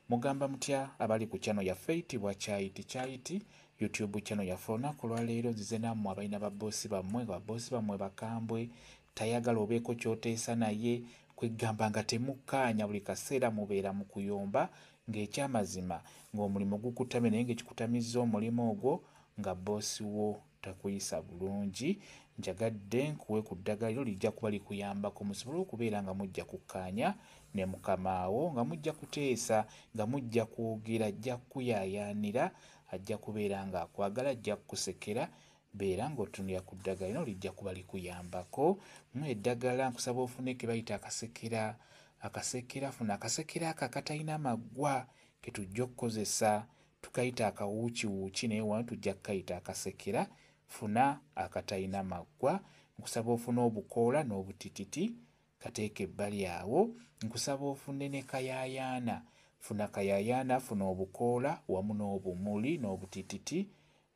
Mugamba mutya abali ku channel yaffe eyitibwa Kyayiti Kyayiti YouTube channel yaffe. Olunaku olwaleero nzize nammwe abalina babboosi bammwe nga babboosi bammwe bakambwe, tayagala obeeko ky'oteesa naye, kweggamba nga temukkaanya, buli kaseera mubeera mu kuyomba, ng'ekyamazima ng'omulimu gukutamye naye ng'ekikutamizza omulimu ogwo nga bboosi wo takuyisa bulungi. Njagadde nkuwe ku ddagala lyo, lijja kuba likuyambako musobole okubeera nga mujja kukkaanya ne mukamaawo, nga mujja kuteesa, nga mujja kwogera, ajja kukuyaayaanira, ajja kubeera ng'akwagala, ajja kukusekera. Beera ng'otunulira ku ddagala lino, lijja kuba likuyambako. Eddagala nkusaba ofune ke bayita akasekera. Akasekera, funa akasekera ako akatalina maggwa ke tujja okukozesa, tukayita akawuukiwuuki naye wano tujja kukayita akasekera. Funa akatalina maggwa. Nkusaba ofune obukoola n'obutititi, kateeke ebbali awo. Nkusaba ofune ne kayaayaana. Funa kayaayaana, funa obukoola wamu n'obumuli n'obutititi,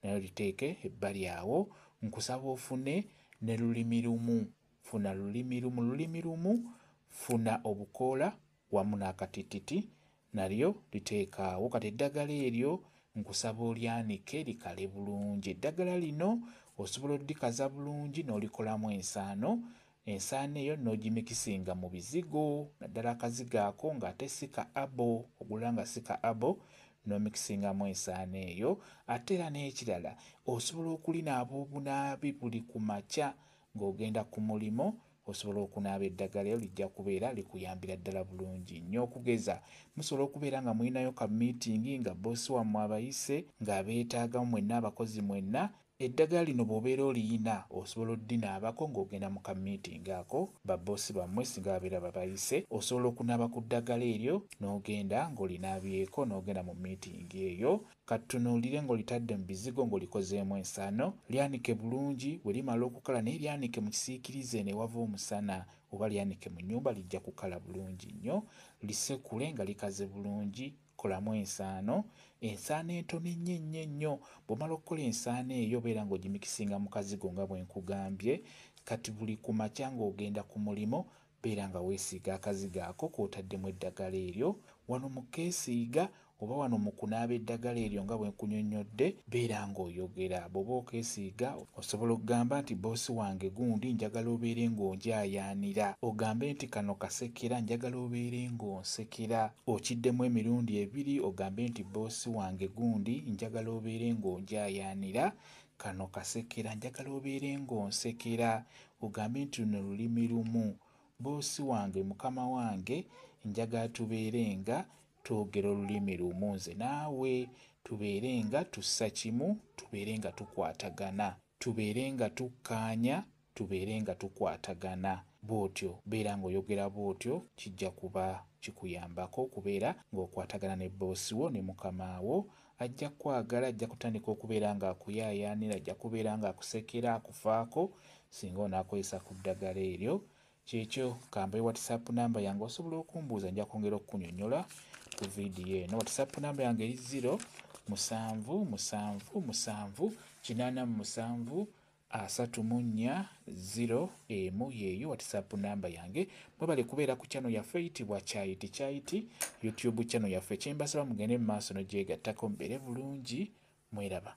nayo liteeke ebbali awo. Nkusaba ofune ne lulimi lumu. Funa lulimi lumu, lulimi lumu, funa obukoola wamu n'akatititi, nalyo liteeke awo. Kati eddagala eryo nkusaba olyanike likale bulungi. Eddagala lino osobola oddikaza bulungi n'olikolamu ensaano. Ensaano eyo n'ogimikisinga mu bizigo, naddala akazigo ako ng'ate si ka abo, ogula nga si ka abo, n'omikisingamu ensaano eyo. Ate era n'ekirala osobola okulinaaba obunaabi buli ku makya ng'ogenda ku mulimu, osobola okunaaba eddagala eryo, lijja kubeera likuyambira ddala bulungi nnyo. Okugeza musobola okubeera nga mulinayo ka meeting nga bboosi wammwe abayise ng'abeetaagamu mwenna abakozi mwenna. Eddagala lino bw'obeera oliyina osobola oddinaabako ng'ogenda mu ka meeting ako, babboosi bammwe singa babeera babayise, osobola okunaaba ku ddagala eryo n'ogenda ng'olinaabyeko n'ogenda mu meeting eyo. Katutunuulire ng'olitadde mu bizigo ng'olikozeemu ensaano, lyanike bulungi, bwe limala okukala naye lyanike mu kisiikirize eno ewava omusana oba lyanike mu nnyumba, lijja kukala bulungi nnyo. Lisekule nga likaze bulungi, kolamu ensaano, ensaano entono ennyo ennyo ennyo. Bw'omala okukola ensaano eyo obeera ng'ogimikisinga mu kazigo nga bwe nkugambye. Kati buli ku makya ng'ogenda ku mulimu beera nga weesiiga akazigo ako k'otaddemu eddagala eryo. Wano mu keesiiga oba wano mu kunaaba eddagala eryo nga bwe nkunyonnyodde, beera ng'oyogera. Bw'oba okeesiiga osobola okugamba nti bboosi wange gundi njagala obeere ng'onjaayaanira, ogambe nti kano kasekera njagala obeere ng'onsekera. Okiddemu emirundi ebiri ogambe nti bboosi wange gundi njagala obeere ng'onjaayaanira, kano kasekera njagala obeere ng'onsekera. Ogambe nti luno lulimi lumu, bboosi wange mukama wange njagala tubeere nga twogera olulimi lumu nze naawe, tubeere nga tussa kimu, tubeere nga tukwatagana, tubeere nga tukkaanya, tubeere nga tukwatagana. Bw'otyo beera ng'oyogera bw'otyo, kijja kuba kikuyambako okubeera ng'okwatagana ne bboosi wo ne mukama wo. Ajja kukwagala, ajja kutandika okubeera ng'akuyaayaanira, ajja kubeera ng'akusekera, akufaako singa onaakozesa ku ddagala eryo. Kyekyo kambaye WhatsApp namba yange, osobola okumbuuza, nja kwongera okukunyonnyola ku vidiyo eno. WhatsApp namba yange eri 0 7 7 7 87 34 0 1, yeeyo WhatsApp namba yange. Mwebale kubeera ku channel yaffe eyitibwa Kyayiti Kyayiti YouTube channel yaffe. Kyembasaba mugende mu maaso n'ogyegattako, mubeere bulungi, mweraba.